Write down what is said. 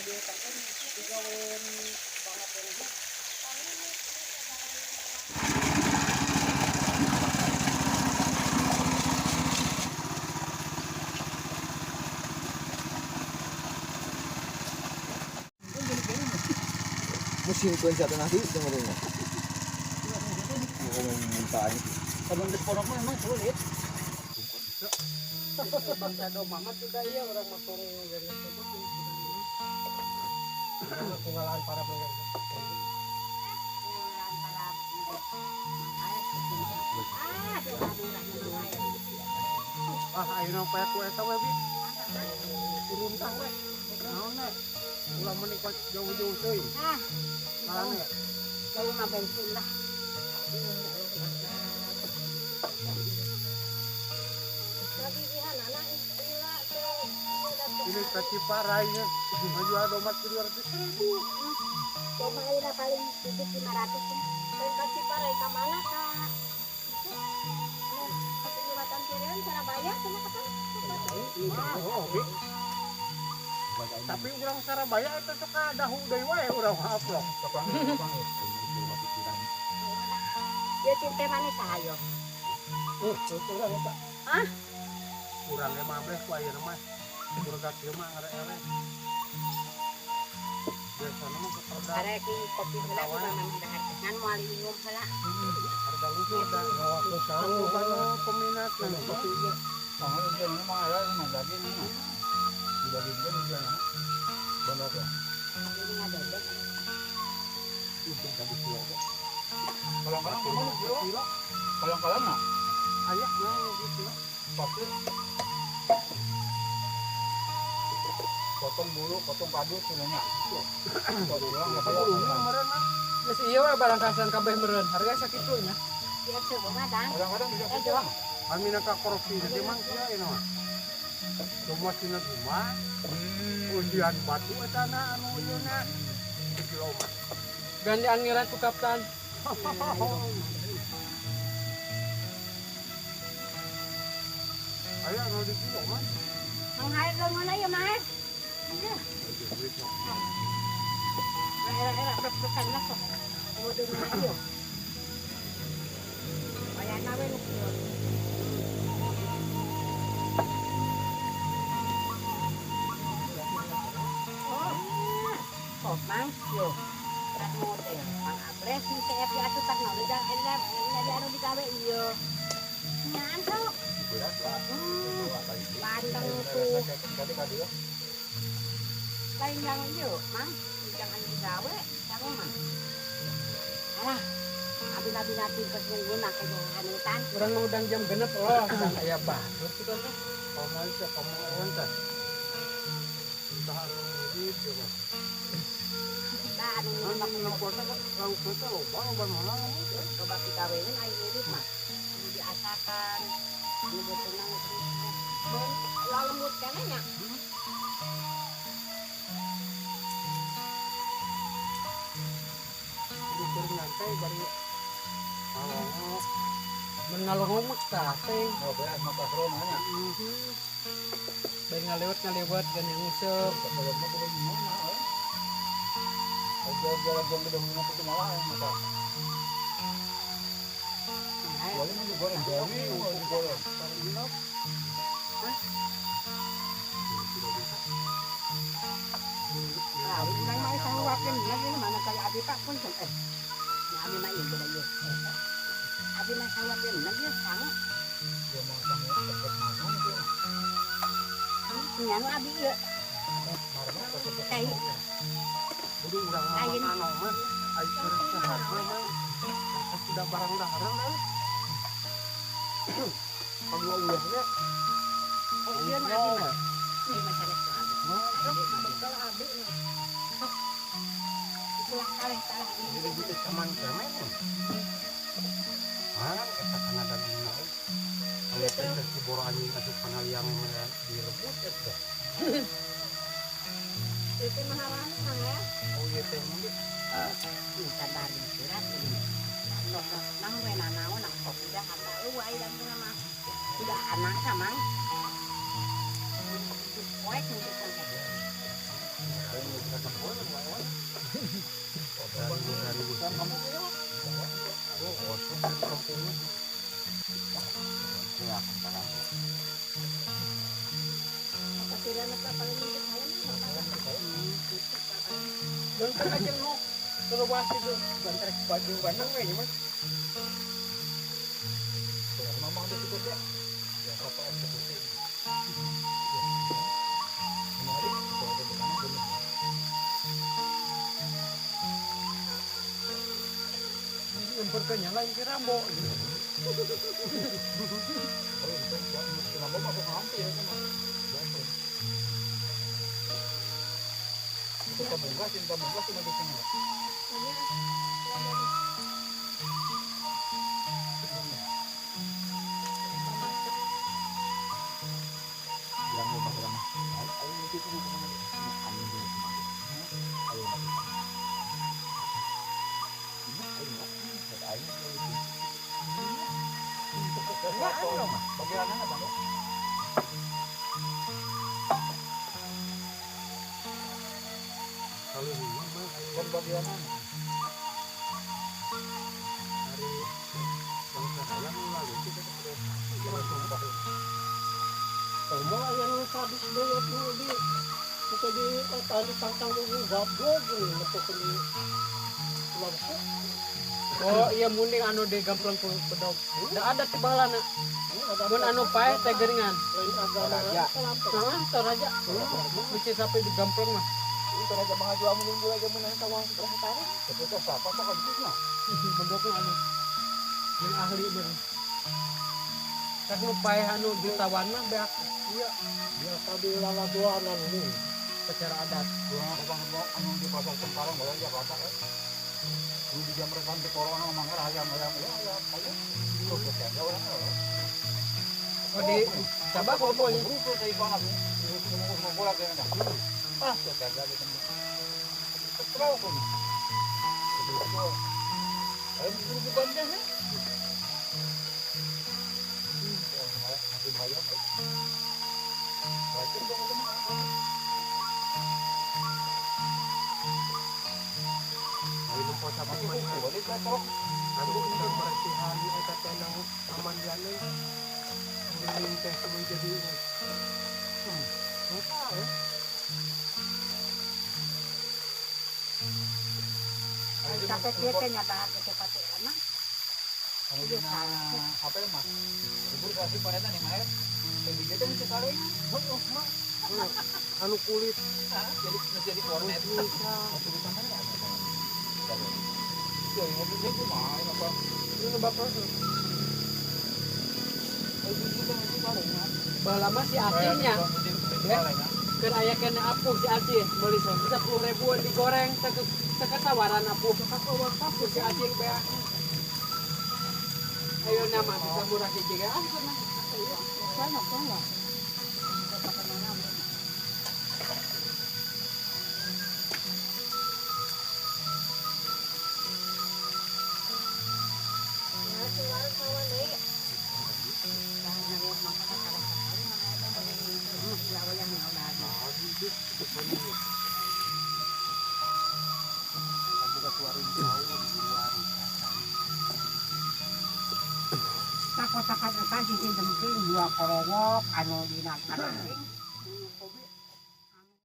Diutangkeun digawean banget ini. Musim satu nasi sebenarnya. Mau minta aja. Kalau di pondok mah emang sulit. Bangsa domba mah sudah iya orang motong dari itu. Pengalaman para pengen. Ah, ayeuna poe ku eta we bi. Turun tah we. Naon we? Ulah menikah jauh-jauh teuing. Ah, Naon we? jauh mah bensin lah. Ini ka Ciparai nya. Ngajual domba 200 ribu. Domba ayeuna paling sedikit 500. Ka Ciparai ka mana ka? Itu jembatan Tirian Surabaya cenah kapan? Oh, bi. Tapi urang Sarabaya eta sok dahu deui wae urang aplok. Ya cinta manis sahayo. Urang eta. Ah? Urang ge mah bleh ku ayeuna mah. Surga kieu mah ngarek-arek. Biasana mah keperda Arek kopi heula ku mah dahar ngan moal minum heula. Harga luhur da. Anu peminat kopi ge. Sama ujian ini mah ada mah daging ini. Di daging kan ujian ya. Benar ya. Ini ngadodek. Udah tadi kilo. Kadang-kadang gimana kilo? Kilo Kadang-kadang mah aya nah gitu. Pasti potong bulu, potong kadut sebenarnya. Potong ulang nggak Bulu kayak meureun mah. Geus ieu we barang kasihan kabeh meureun. Harga sakitu nya. Biar coba mah dang. Kadang-kadang bisa Eh, gitu. Jok. Amina ka korupsi jadi mang kieu ieu mah. Cuma tina rumah, ujian batu eta na anu ieu na. Di kilo mah. Ganti angiran ku kaptan. Aya anu di kilo mah. Mang Hair leungeun ieu mah. Iya. Era-era brek-brekan lah sok. Udah ieu. Bayarna we nu kieu. Oh, mang yo. Kan model, mang Ables nu CF di atuh tah nu da eta dari anu digawe ieu. Nyaan sok. Berat lah. Bandeng tuh. Kali-kali ya. Lain yang ieu, mang, jangan digawe, sarua mah. Alah, abi-abi nanti geus nungguan ka hanutan. Urang mah udang jam 6 loh, dan aya batur kitu teh. Kamari teh kamu awan teh. Entah anu mirip ya mah. Nah, anu Anu nempel teh lauk teh loba loba mana teh. Loba digaweun aya mirip mah. Anu diasakan, anu beunang lalembut keneh nya. Kudu keur nyantai bari ngalongok. Mun ngalongok mah tah teh. Oh, berat mah pasro nanya. Bari ngalewat-ngalewat gan yang nguseup. Kalau mau kudu gimana, eh? Jalan-jalan jam gedung ini itu malah yang mata. Boleh mah digoreng, jari mau digoreng. Nah, urang mah sahuakeun lagi mana kali abi pak pun eh. Nah, abi mah ieu beda ieu. Abi mah sahuakeun lagi sangu. Dia mau sangu cepet mana itu? Nya nu abi ieu. Tai. Jadi urang mah Lain. anu mah ai keur sehat mah mah. Sudah barang dahareun euy. Kedua ulah ge. Oh, ieu mah abi mah. Ieu mah sanes nu abi. Mah Betul abi mah. Sok. Itulah kaleh talah ini. jadi gitu cuman kemen. Ah, eta kana dagingna euy. Aya teh si boro anjing asup kana liang mah direbut eta. Itu mah hawan mang ya. Oh ieu teh mah Sabar surat ini. Nok nang we nanaon nang kopi dah kata eueuh aya dagingna mah. Udah anak ka mang. Poek mungkin sampai. Doon ka dyan, no? Tulawas ito. Bantrek baju banang kayaknya mas. Mamang dito ya. Ya apa eksekusi. Nyemperkannya lain ke Rambo. Oh, itu Rambo masuk hampir ya kan. Itu cinta bunga cuma di sini. Bilang mo ba lang? Ay, hindi ko Bagaimana nggak bang? Kalau ini mah Kan bagian mana? hari bangsa ayam lalu kita Sumpah. Tama yan ang sabi sa bayot mo di. Ito di tali tangtang mo yung gabog ni matutuloy lampo. Oh iya munding anu di gamplang ku bedog. Da ada tibalan na. Mun anu paeh teh geuningan. Lain agama Toraja. Heeh, Toraja. Mesti sampai di gamplang mah. Ini Toraja mga jual menunggu lagi menang tawang seberapa tarik. Tapi itu siapa kok kan itu? Bedogna anu. Yang ahli bener. Kan nu paeh anu jutawan mah beak Iya, biasa di laladuanan ini. secara adat. Gua abang anu di pasar Tengkarang boleh Jakarta. Lu di jam rekan di corona ngomongnya ayam ayam ya ayam ayam. Lu kerja orang orang. Oh di coba kumpulnya. Bro saya banget. Lu bola kayaknya. Ah, kerja gitu. Terlalu kok. Ayo bukan deh. Masih bahaya. Aku udah bersihan eta teh nang amandiane. Ini teh kudu jadi lupa ya. Sampai dia teh nyata kecepat emang. Apa ya mas? Ibu kasih panetan nih mas. Kayak gitu mesti kali. Anu kulit Jadi menjadi kornet. Itu yang mobil itu mah apa? Lu bapak tuh. Baheula si Acehnya. Ya. Keur aya kena apuh si Aceh meuli 10 ribuan digoreng teu tawaran apuh. Apuh si Aceh beak. Ayo nama bisa murah hiji ge ah cenah. Sana sana. Kotakan eta sisi demping dua korowok anu dina kademping.